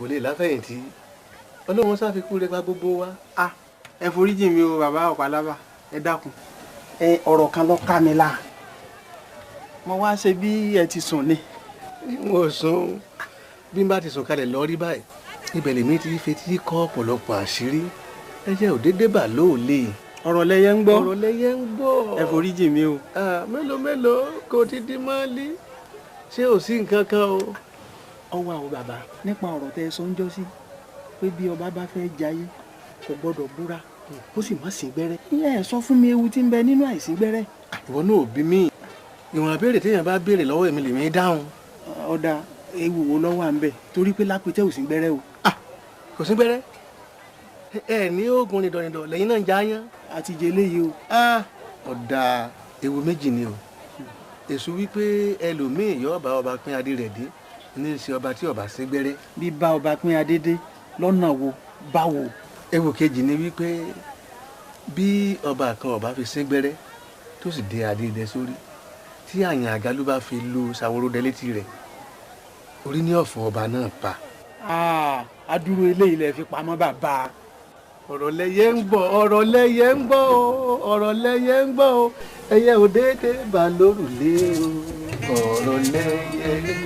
Kò lè láfẹ̀yìntì. Ọlọ́run ṣàfikún rẹ̀ pa gbogbo wa. Ẹ foríjì mi o bàbá Ọ̀pálábà, ẹ dákun. Ẹ ọ̀rọ̀ kan ló ká mi láà. Mo wá ṣe bí ẹ ti sùn ni. N ò sùn. Bí n bá ti sùn kalẹ̀ lọ rí báyìí, ibẹ̀ lèmi ti fetí kọ́ ọ̀pọ̀lọpọ̀ àṣírí. Ẹyẹ ò dédé bà lóòlè. Ọ̀rọ̀ lẹyẹ ń gbọ́. Ọ̀rọ̀ lẹyẹ ń gbọ́. Ẹ foríjì mi o. Mélòó mélòó kò ti di mọ́lí. Ṣé ò sí nǹkan kan o? Ọwọ́ àwọn bàbá nípa ọ̀rọ̀ tẹ́ ẹ sọ ń jọ́ sí pé bí ọba bá fẹ́ jayé kò gbọ́dọ̀ búra kó sì má sín gbẹ́rẹ́. Ìyẹn ẹ sọ fún mi ewu tí ń bẹ nínú àìsín gbẹ́rẹ́. Ìwọ náà ò bí mi. Ìwọ̀n àbẹ̀rẹ̀ téèyàn bá béèrè lọ́wọ́ èmi lèmi dáhùn. Ọ̀dà ewu wo ló wà ń bẹ̀ torí pé lápẹ́tẹ́ ò sín gbẹ́rẹ́ o. Kò sín gbẹ́rẹ́. Ẹ ní oògùn nìdọ̀nìdọ̀ lẹ́yìn náà ń já yán. Àti jẹ eléyìí o. Ọ̀dà ewu méjì ni o. Èṣù wípé ẹlòmíì yóò bá ọba pín adé rẹ̀ dé ní í ṣe ọba tí ọba sín gbẹ́rẹ́. Bíbá ọba pín adé dé lọ́nà wo báwo? Ewu kejì ni wípé bí ọba kan ọba fi sín gbẹ́rẹ́ tó sì dé adé dẹ sórí tí àyàn àgálù bá fi lu ṣàwòrò dẹ létí rẹ̀, orí ní ọ̀fọ̀ ọba náà pa. Adúrú eléyìí lẹ fi pamọ́ bàbá. Ọ̀rọ̀ lẹyẹ ń gbọ́, ọ̀rọ̀ lẹyẹ ń gbọ́ o, ọ̀rọ̀ lẹyẹ ń gbọ́ o, ẹyẹ ò déédéé bá lórùlé o, ọ̀rọ̀ lẹyẹ ń gbọ́.